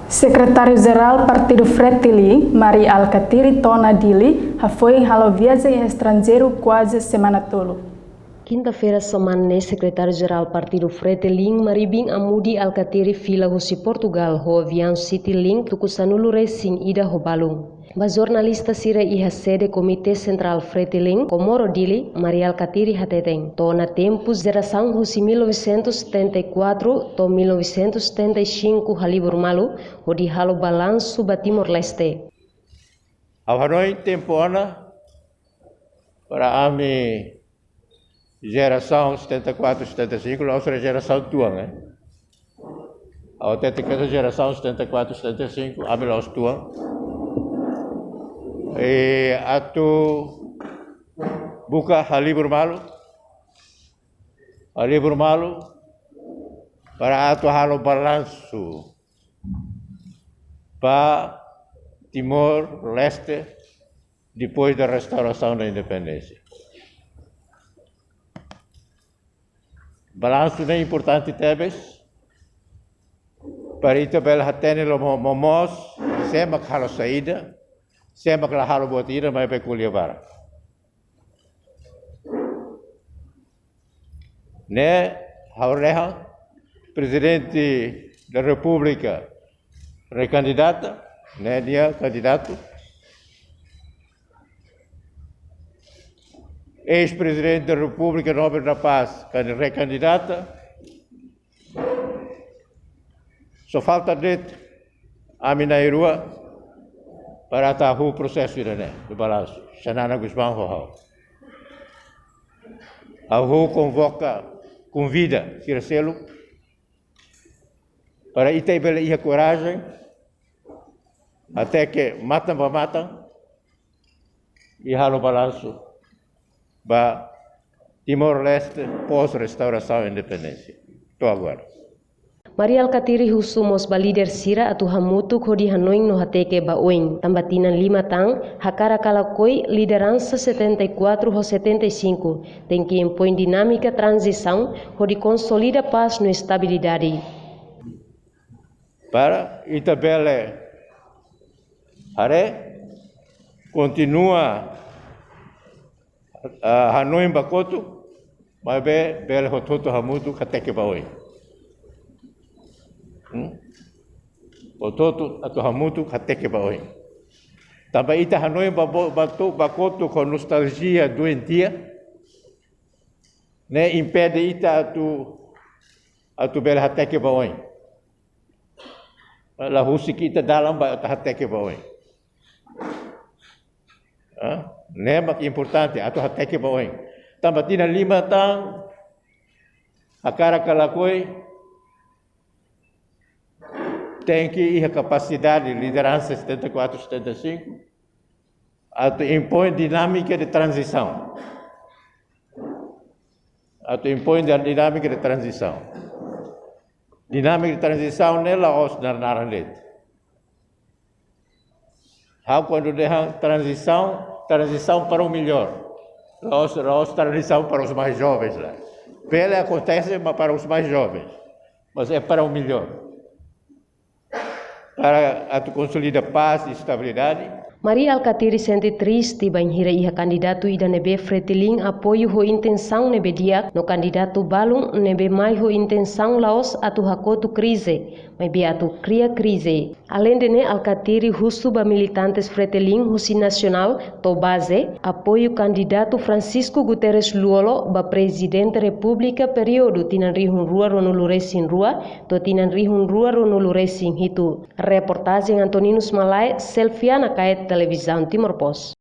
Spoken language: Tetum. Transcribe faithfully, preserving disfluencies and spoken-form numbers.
Sekretáriu-Jerál Partidu Fretilin, Mari Alkatiri, to'o ona Dili, hafoin halo viajen estranjeiru kuaze semana tolu. Kinta-feira semana ne'e, Sekretáriu-Jerál Partidu Fretilin, Mari Bin Amudi Alkatiri, fila husi Portugal ho aviaun Citilink tuku sanulu-resin-ida ho balun. Ba jornalista sira iha sede Komité Sentrál Fretilin, Comoro, Dili, Mari Alkatiri hateten, to'o ona tempu jerasaun husi mil novecentos e setenta e quatro to'o mil novecentos e setenta e cinco halibur malu, hodi halo balansu ba Timor-Leste. Ha'u hanoin tempu ona para ami jerasaun setenta e quatro, setenta e cinco, la'ós jerasaun tuan, eh. Ha'u hatete katak jerasaun setenta e quatro, setenta e cinco, ami la'ós tuan. I atu buka halibur malu, halibur malu, para atu halo balansu ba Timor-Leste, depois da restauração da independência. Balansu ne'e importante tebes, para ita bele hatene loos mo-, mo-, moos, sé mak halo saida, sé mak la halo buat ida, maibé ko'alia barak. Ne'e, ha'u dehan, Prezidente da Repúblika rekandidata, ne'e nia kandidatu. Eis-Prezidente da Repúblika, Nobel da Paz, kan rekandidata. Só falta de'it ami na'in-rua para atu hahú prosesu ida-ne'e, de balansu. Xanana Gusmão ho ha'u. Ha'u konvoka, konvida sira seluk para ita bele iha korajen, hateke matan ba matan, i halo balansu ba Timor-Leste pós-restaurasaun independénsia. To'o agora. Mari Alkatiri husu mós ba líder sira atu hamutuk hodi hanoin no hateke ba oin. Tanba tinan lima tan, hakarak ka lakohi, lideransa setenta e quatro ho setenta e cinco tenke impoin dinámika tranzisaun hodi konsolida pás no estabilidade. Para ita bele haree, kontinua, ah, hanoin ba kotuk, maibé bele hotu-hotu hamutuk hateke ba oin. Hmm? Hotu-hotu atu hamutuk hateke ba oin. Tanba ita hanoin ba bo-, ba to-, ba kotuk ho nostaljia doentia, ne'e impede ita atu, atu bele hateke ba oin. La husik ita dalan ba atu hateke ba oin. Ah, ne'e mak importante, atu hateke ba oin. Tanba tinan lima tan, hakarak ka lakohi, tenke iha kapasidade, lideransa setenta e quatro, setenta e cinco, atu impoin dinámika de tranzisaun. Atu impoin di-, dinámika de tranzisaun. Dinámika de tranzisaun ne'e la'ós naran-naran de'it. Ha'u kuandu dehan tranzisaun, tranzisaun para o melhor. La'ós, la'ós tranzisaun para os mais jovens, lae. Bele akontese, mas para os mais jovens. Mas é para o melhor. Para atu konsolida pás i estabilidade. Mari Alkatiri sente triste bainhira iha kandidatu ida ne'ebé Fretilin apoiu ho intensaun ne'ebé di'ak, no kandidatu balun ne'ebé mai ho intensaun la'ós atu hakotu krize, maibé atu kria krize. Aleinde ne'e, Alkatiri husu ba militantes Fretilin husi nasionál to'o baze, apoiu kandidatu Francisco Guterres Lú-Olo ba Prezidente Repúblika períodu tinan rihun rua ruanulu-resin-rua to'o tinan rihun rua ruanulu-resin-hitu. Reportajen Antoninus Malae, Selfiana Kaet, Televizaun Timor Post.